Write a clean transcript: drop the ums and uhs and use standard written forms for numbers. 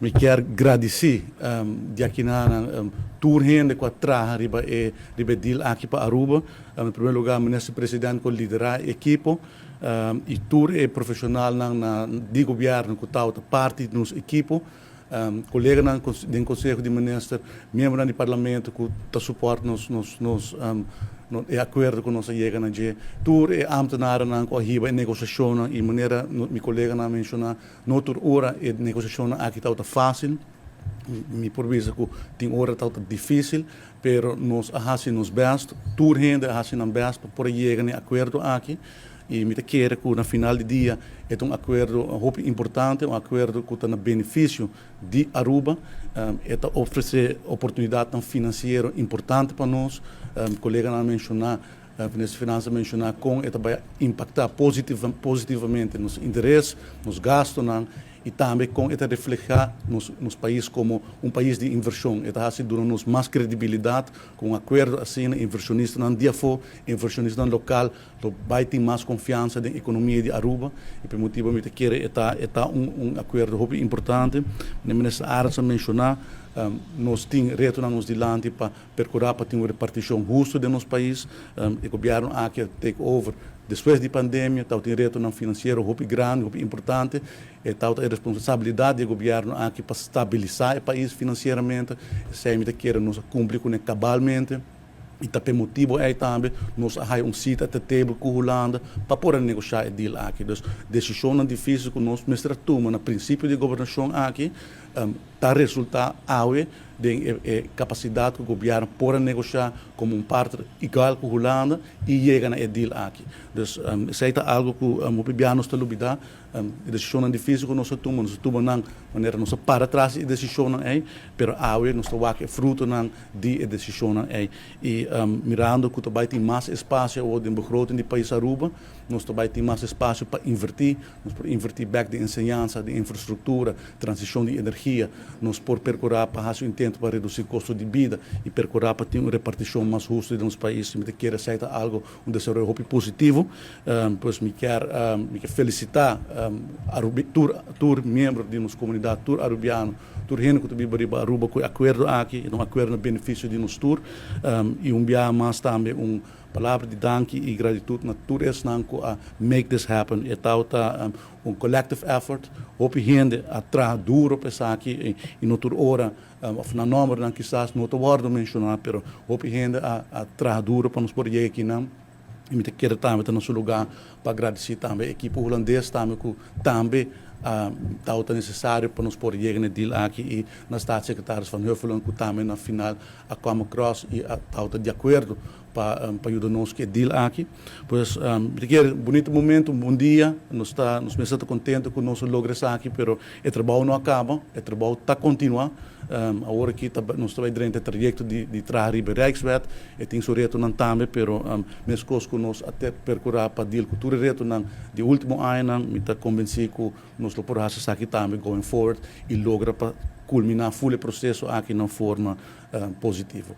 Mi kier gradici di aki na tur hende cu a traha riba e deal aki pa Aruba. Na prome lugar, Minister President cu a lidera e ekipo y tur e profesionalnan di gobierno cu ta parti di nos ekipo. Coleganan di Conseho di Minister, miembronan di Parlamento cu ta support nos e acuerdo cu nos a yega na dje. Tur e ambtenarennan cu a hiba e negociacion y, manera mi coleganan a menciona, no tur ora e negociacion aki ta facil. Mi por bisa cu tin ora ta dificil, pero nos a haci nos best, tur hende a haci nan best pa por yega na e acuerdo aki. Y mi ta kere cu na final di dia e un acuerdo hopi importante, un acuerdo cu ta na beneficio di Aruba, e ta ofrece oportunidad financiero importante pa nos. Coleganan a menciona, Minister di Finansa a menciona con e ta bay impacta positivamente nos interes, nos gastonan, y tambe con e ta refleha nos pais como un pais di inversion. E ta duna nos mas credibilidad cu un acuerdo asina, inversionistanan di afo, inversionistanan local, lo bay tin mas confiansa den economia di Aruba y pa e motibo mi ta kere e ta un acuerdo hopi importante. E Minister Arends a menciona, nos tin retonan nos dilanti pa percura pa tin un reparticion husto den nos pais. E gobierno aki take over despues di pandemia, ta tin retonan financiero hopi grandi, hopi importante. E ta e responsabilidad di gobierno aki pa stabilisa e pais financieramente. Esey mi ta kere nos a cumpli cu cabalmente. Y ta e motibo ey tambe nos a un seat at the table cu Hulanda pa por negocia e deal aki. Dus decision dificil cu nos mester a tuma na principio di gobernacion aki ta resulta awe den e capacidad cu gobierno por negocia como un partner igual cu Hulanda y yega na e deal aki. Dus esey ta algo cu hopi biaha nos ta lubida. Decision dificil cu nos a tuma, nos a tuma nan manera nos a para tras e decision ey, pero awe nos ta wak e frutonan di e decision ey. Y mirando cu tambe tin mas espacio den begroting di pais Aruba, nos tambe tin mas espacio pa inverti, nos por inverti back den enseñansa, den infrastructura, transicion di energia, nos por percura pa haci intento pa reduci costo di bida y percura pa tin un reparticion mas husto den nos pais. Mi kier esey ta algo, un desaroyo positivo. Pues mi kier felicita Aruba, tur miembro di nos comunidad, tur arubiano, tur hende cu ta biba riba Aruba cu e acuerdo aki, un acuerdo na beneficio di nos tur. Y un biaha mas tambe un palabra di danki y gratitud na tur esnan cu a make this happen. E ta un collective effort. Hopi hende a traha duro pa esaki y no tur ora of nan nombernan kisas no ta wordo menciona, pero hopi hende a traha duro pa nos por yega akinan. Y mi kier tambe ta na su lugar pa gradici tambe e ekipo hulandes tambe cu tambe ta necesario pa nos por yega na e deal aki y na staatssecretaris Van Huffelen, cu tambe na final a come across y a ta di acuerdo pa yuda nos cu e deal aki. Pues mi kier bunita momento, un bon dia, nos mes ta contento cu nos a logra aki, pero e trabou no a caba, e trabou ta continua. Awor aki nos ta den e trayecto di traha riba Rijkswet, y tin su retonan tambe, pero mescos cu nos a percura pa deal cu tur retonan di ultimo aña, mi ta convenci cu nos lo por haci esaki tambe going forward y logra pa culmina full e proceso aki na forma positivo.